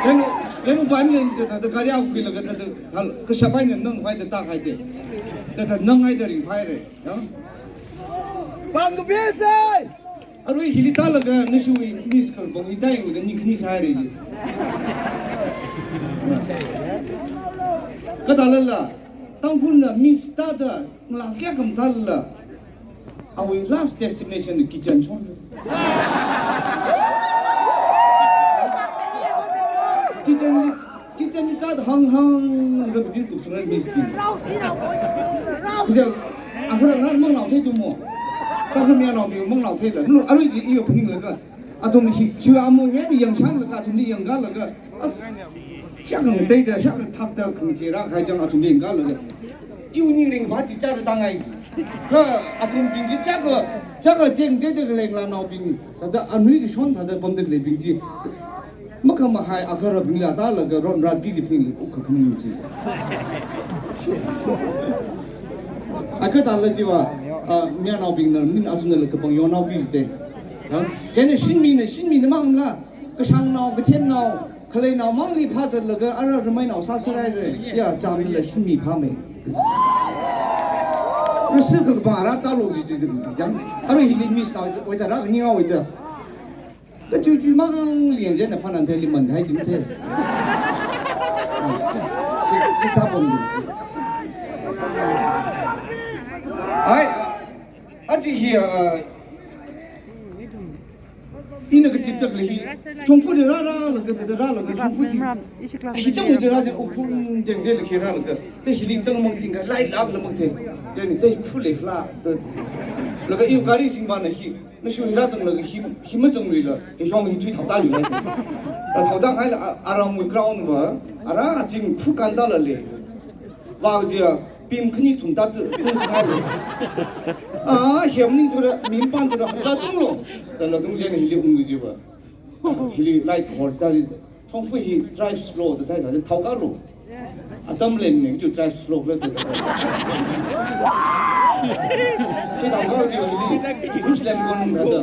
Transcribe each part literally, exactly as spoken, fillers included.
Kanu, kanu bai mi da, da, da gari au khuilaga da, da, hal, kashapai na nang bai da ta khai de. Da, da nang ai da ring pai re. Ya? Bang ko biasa. Arui hili tālaga nashiwui miss call bong hi tāyanglaga ni khani sāhaira. Kathālala, Tangkhulna miss tāda ngalā kayākha mathālala, awui last destination kitchen chon. Kitchen li, kitchen li zat hāng hānglaga bibin kupsung ran miss ting. Rausi, rausi. Khuiza, akharang nana mangnao thei tu mo. Tangkhul mayarnaobing mangnao theila. Mlu arui chi iyo phaninglaga. Athum hi, hi amu hi ni yangshanlaga, athumli yangkalaga. As, hiyākha ngateida, hiyākha thakda, khangachei rākahai chang athumli yangkalaga. Iwui ningringva chi chara tāngai. Kha athumbing chi chaka, chaka tengda da khalei ngalānaobing, thāda anui kashon thāda pamda khaleibing chi. Makhamahai agahara bingli atālaga ron rat ki ji phaninglaga ukha khaning chi. Akha thāla chiva, ah, mayarnaobingna min asunala kapang yonao ki ji te. Hang, kena shinmina, shinmina mangla, kashangnao, kathemnao, khaleinao mangli phāzatlaga ara ramainao sāsārai re. Ya, chamla shinmi phāmei. Rasi kakapā rātālo ji ji ji yang. Ara hili miss nao, wei ta rā ninga wei ta. Kachu chu mangli yang jena phanan thei li man hai kim the. Chi, chi ta pom. Ai, aji hi, ah, ina kachipda khalei hi, shongfa de rā rālaga, da da rālaga, shongfa chi. Hi chang de rā de, o pung deng de la khi rālaga. Da hili tangmang ting ka, light lāk la mak the. Da ni, da hi khu lei fla, da. Laga iu gari singvāna hi. Nashu hi rāzanglaga hi, hi mazangluila, hi shong hi thui thaotālui lai. Rāthaoda haila, a, aramwui ground va, ara ching khu kandala le. Vā jia, pim khani thum ta tu, tu singai le. A, hiam ning tura, mim pan tura, ta tung lo. Tala tung jena hili ung jiva. Hili light hor ta li. Shongfa hi drive slow da thai sa, thaokalo. Atam leng ne, chu drive slow le da. Chi thaokalo ji li, Jerusalem kon da da.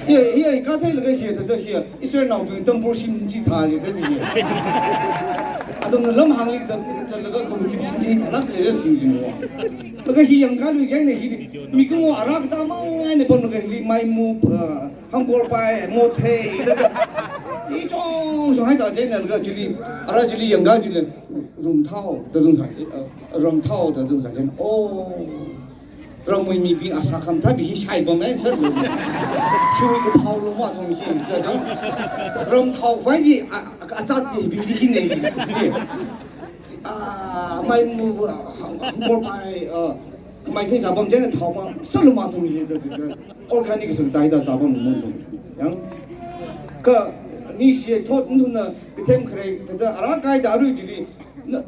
Ye, ye, kathālaga hi da da hi, Israelnaobing tambur shim chi thā ji da hi. Athumna lamhāngli zat, zatlaga khongchim shim chi thālāk le re thing ji mo. Laga hi yangkalu jai ne hi, mikumo ara kathā mang ai ne pon laga hi, maimu, ah, hangkorpai, mothei, da da. I chong chong hai sa jai na laga chili, ara chili yangka chili, rumthao, da zung sa, eh, ramthao, da zung sa jai na. Oh, ramwui mibing asā khamathā bi hi shai bam answer lo. Hiwui kathao lo ma thong hi, da da. Ramthao vai ji, a, a, azat ji, bing ji hi ne, ji. Ah, maimu, ah, hang, hangkorpai, ah, maithei sa bam jai na thao bam, sā lo ma thong hi, da da. Organic sāzai da zāpam mun mun. Yang, kha, ni shi thot nthumna, kathem kharei, thāda ara kaida arui chili, na,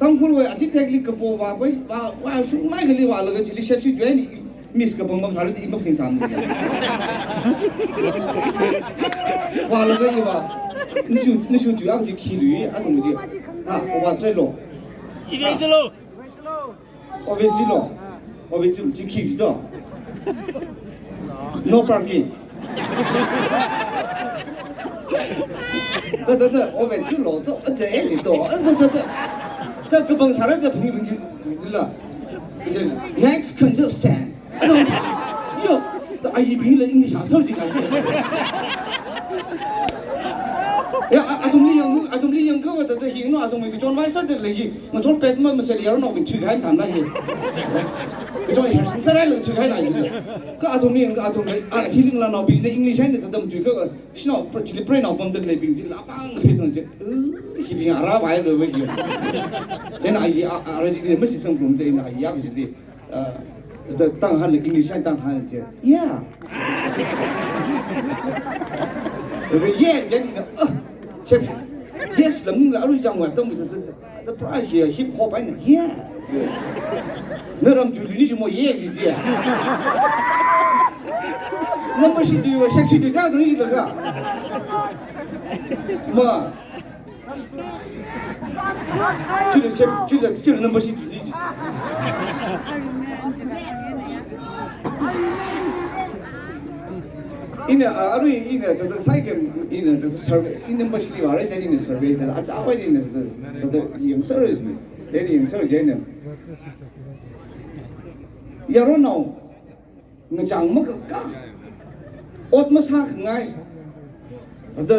Tangkhulwui achi tekli kapo vā, vā, vā, vā, shungmei kali vālaga chili shepshi tui ni, miss kapang bam sāra di imak thing sam. Vālaga i vā, nashu, nashu tui ang ji khi lui, athum ji. Ha, vā chai lo. Ike silo. Obviously lo. Obviously, chi khi ji do. No parking. Da, da, da, obviously lo, zo, a, ze, li do. A, da, da, da. Da, kapang sāra da, phi, phi, phi, la. Next contestant. Yo, da, ai, bing la English answer ji ka. Ya, a, athumli yang, athumli yang ka, da, da, hi, no, athumli kachon vai sāda lei. Ngathor pet ma masel yar no thui khai than na hi. Kachon her sang sarai lo thui khai na hi. Kha athumli, kha athumli, a, hi ngalānaobing ne English hai ne tadam thui kha, shino, pra, chili pray nao pam da khaleibing ji, la pang khe sang ji. Uh, hibing ara bai lo bai hi. Then ai, a, a, ara ji ne masi sang blum de na ya ji de. Uh, da tang han le English hai tang han ji. Yeah. Okay, yeah, then, uh, chep, yes, lam ning la arui jang wa tam da, da. Da pra hi hip hop ai na, yeah. Na ram tui ni ji mo ye ji ji. Number shi tui wa shep shi tui ta zang ji la ga. Ma. Tui le shep, tui le, tui le number shi tui ni ji. Ina, ah, arui ina thāda saikem, ina thāda survey, ina mashili vāra, thāda ina survey, thāda achāwui ina thāda, thāda yangser jina, thāda yangser jina. Yaronao ngachang makaka, ot masākhangai, thāda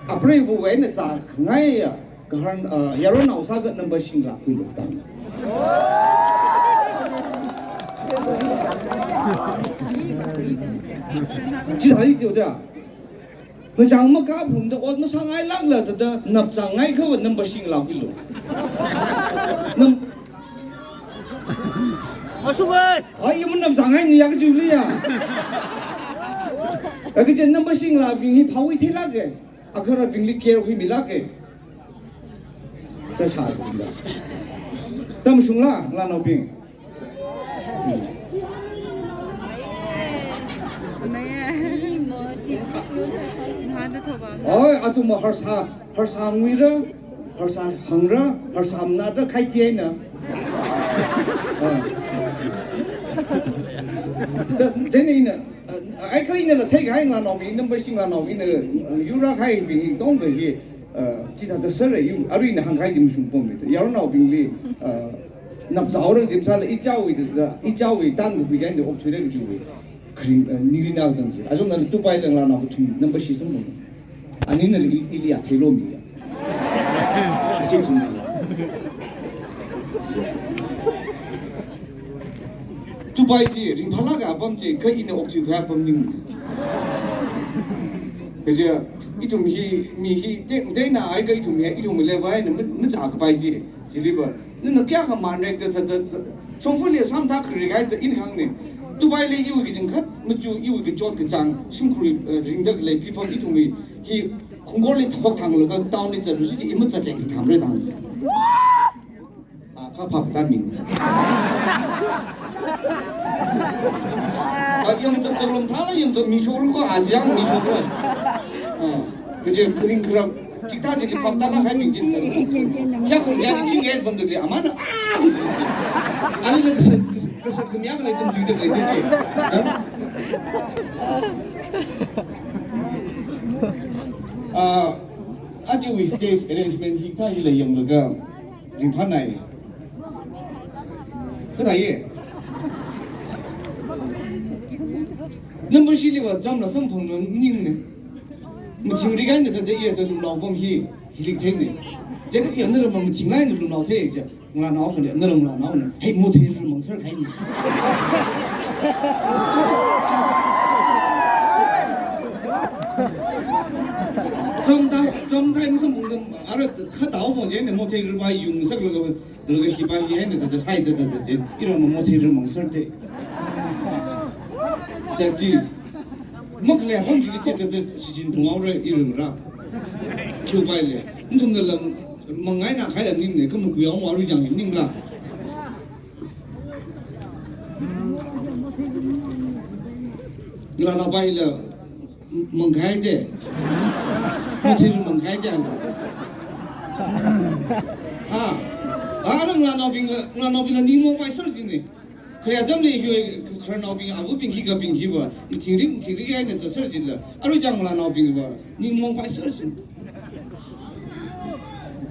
apreiva̱wui eina zākhangaiya, kahāng, ah, yaronao sākha number shing lākhuilu da. Chi thāi teo da. Ngachang makaphungda ot masāngailākla thāda napzangngai kha number shing lākhuilu. Nam- Mashungai! Ai, ya manapzangngai ni ya kachiwuili ya. Kaje number shing lābing hi phāwui theilāke. Agahara bingli care khuimilāke. Thāda shāda. Thāda mashungla, ngalānaobing. Oi, athum harsā, harsā nguira, harsā hāngra, harsā manatra khai ti eina. Ah. Thāda, chieina ina, ah, ai kha inala theikahai ngalānaobing, number shing ngalānaobing ina, ah, yurākahaibing tongkha hi, ah, chithāda sāra yu, arui ina hāngkahai chi mashungpammi. Yaronnaobingli, ah, napzāra jimsāla ichāwui thāda, ichāwui tangkapui kaji eina okthuira kajiwui. Kharing, ah, nirina zangki. Achon nala Dubai la ngalānao kathum number shi sampam. Ani nala i, ili athei lomiya. Ashi thumla. Dubai chi ringphālāka apam chi, kha ina okthuikahai apam ning. Kaja, ithum hi, mi hi, te, teina ai kha ithum hi, ithum level eina, ma, mazākapai chi, chiliva. Nana kayākha manrekta thāda, shongfali samda kharik ai da ina hāngni. Dubai li iwui kachangkhat, machu iwui kachot kachāng, shimkhur, eh, ringda khalei people ithumwui hi, khongkorli thapok thanglaga town li zatlu chi, i mazat lei thāmra thang. Ah, kha phap ta ming. Ah, yangchak chaklum thāla yangchak mi shokra ko, ah, jang mi shokra. Ah, kaje kharing kharak, chithā chi kaphap tālākahai ming chi. Kya ko, kya chi ngen pamda khalei, amana, ah! Anila kasat, kasat, kasat khamyang lei tum tuida khalei chi. Ah, ajawui stage arrangement hikathā hila yanglaga, ringphānai. Kathā ye? Number shiliva jamla samphang ningna. Mathingrik eina thāda iya da lumnao pam hi, hilik theinei. Chieina iya nara mathingla eina lumnao thei ja, ngalānao khani, nara ngalānao na. Hei, mothei ri mangser kahai ni. Jamda, jamda masamphangda, ara kha tao mo chieina mothei ri va yungsaklaga, laga hiva hi eina thāda sāi da thāda chi, ira ma mothei ri mangser thei. Thāda chi, makhalei apam chi chi thāda shichin phungaora irangra. Khiupaile. Nathumnala mangaina kahai la ningne, kha makhuiya ong arui jang hi ningla. Ngalānaopa hila mangkahai te. Mothei ri mangkahai te ana. Ha. Ara ngalānaobingla, ngalānaobingla ning mongpai ser jine. Khare atamli hi, khararnaobing, avabing khikhabing hiva, mathingrik, mathingrik eina zatser jila. Arui jang ngalānaobingva, ning mongpai ser jine.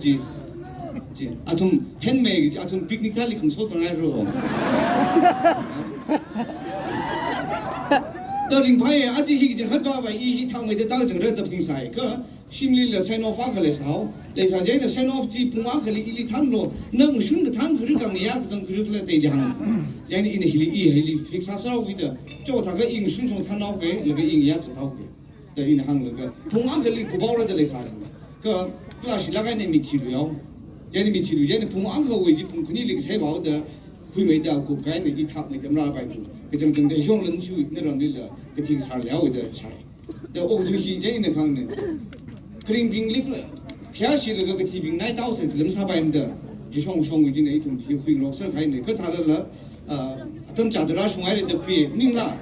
Chi, chi. Athum henmei chi, athum picnic thāli khangsot zangngairo. Thāda ringphāya, aja hi kachangkhat va va, i hi thangmeida thāda kachangkhat thāda phaningsai. Kha, shimlila send off akha leisāo. Leisā chieina send off chi pung akhali ili thānlo. Nang shun kathān khuirik kang ya kazang khuirik la thei jang. Chieina ina hili, i hili fix sāsāwui da. Chothākha i ngashun shong thānhaoke, laga i ngayā zathaoke. Da ina hānglaga, pung akhali kupaora da leisāra. Kha, kala shilāk eina mithilu yao. Chieina mithilu, chieina pung akhawui chi pung khanili kasai vaoda, huimeida kupkahaina i thakmeida marāpai tu. Kachangchangda shonglan shu naramlila, kathing sār leoda shai. Da okathui hi chieina khangna. Kharingbingli, kayāshilaga kathibing nai tao sen tilam sāpaimada. Yashong shongwui china ithum hi huingarok ser kahaina. Kathālala, ah, atam chāda rāshungaira da khui, ningla.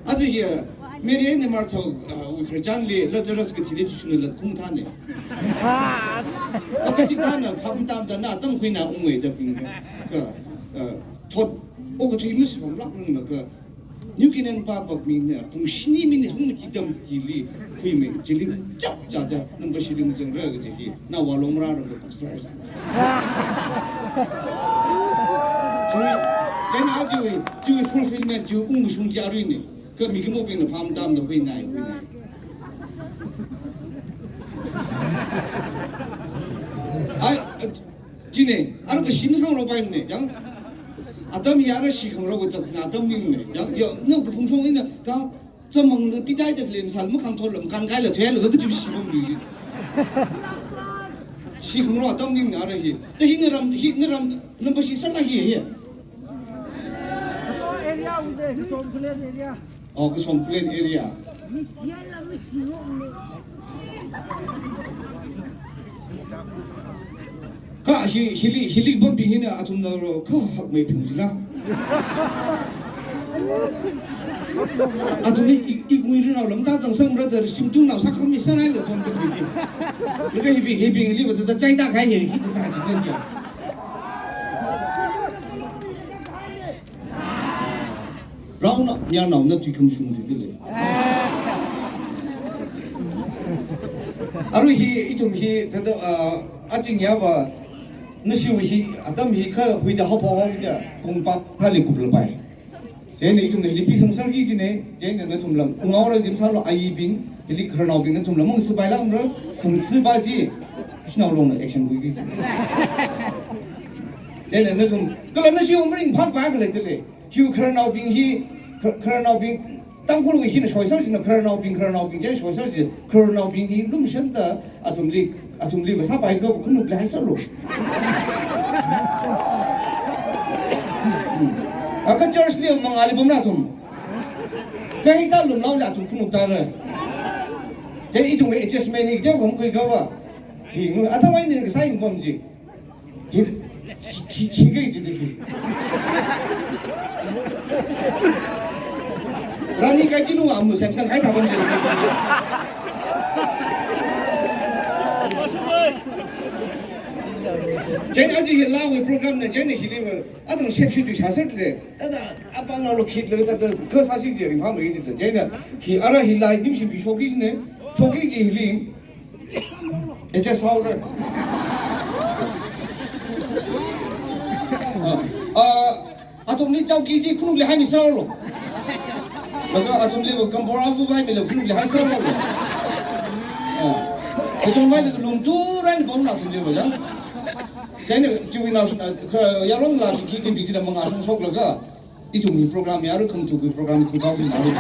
Aja hi, ah, Mary and Martha, ah, wui khararchanli Lazarus kathili Jishuna latkhum thāne. Kha kachikathāna phap matamda na atam khuina ungwe da ping. Kha, ah, thot, okathui misipamlāk runglaga, New Canaan Park bak mina, pung shini mina hangmati tam tili, khuimi, chili chap chada, number shili machang ra kaji hi, na walong ra ra ka kapsa. Chui, chieina chui, chui fulfillment, chui ungshung chi aruini. Ka mikimo bingna pham tamda huinai, huinai. Ai, chine, ara kashi masāngarok paimane, yang. Atam hi ara shikhangarok kazat na atam maningmane, yang, ya, na kaphungshong ina, ka, chamang na pitai tak lem sal, makhang thor lam, kan kai la, thoi la, ka tu shibom li. Shikhangarok atam maningmane ara hi. Ta hi naram, hi naram, number shi sala hi, hi. Area ude, Kasom Plain area. Oh, Kasom Plain area. Ka hi, hili, hili bambi hina athumna ro, ka hakmei phung jila. Athumli i, i ngui rinao lam ta zang sang ra da shim tung nao sa khami sa rai lo bam ta bi. Laga hi bi, hi bi li ba ta chai ta khai hi, hi ta chi chen ya. Raona, miyanaona tuikham shung di dile. Arui hi, ithum hi, thada, ah, aching ya ba, nashiwui hi, atam hi kha, huida hao phao hao da, pung pak, thali kup la pai. Chieina ithum hi lipi sangsar ki jine, chieina nathum lam, ungao ra jim salo, ayi bing, hili khararnao bing, nathum lam, mung sipai lam ra, kung sipa ji, shinao long na action bui ki. Chieina nathum, kala nashiwui ring phak ba kala dile. Hiu khararnaobing hi, khar-, khararnaobing, Tangkhulwui hina shoisar jina khararnaobing, khararnaobing jen shoisar ji, khararnaobing hi lumshanda, athumli, athumli masāpai ka khanukli haisarlu. Hmm. Aka church li mangali bamra athum. Ka hita lumnaoli athum khanuk tara. Jen ithum adjustment ni jen hom kui ka ba. Hi, athum ai ni kasā ing bam ji. Hi, hi, hi, hi, hi, hi. Rani kai jinu amu Samson kai thaban jinu. Jen aji hi lawi program na jen hi liwa. Adang shep shi du shasat le. Tada abang alo khit le tada kasa shi je ring ham ri le. Jen hi ara hi lai nim shi bi shoki ne. Shoki ji hi li. Eche saura. Ah, ah, athumli chao ki ji khanukli haimi saura lo. Laga athumli ba kampora bu bai mi lo khanukli hai saura lo. Ah. Athum bai le lungtu ran bom na athumli ba ya. Chieina chiwui na, ah, kha yarong la ki ki bi ji na manga shong shok laga. Ithum hi program ya ru kham tu ki program ku tau ki na ru.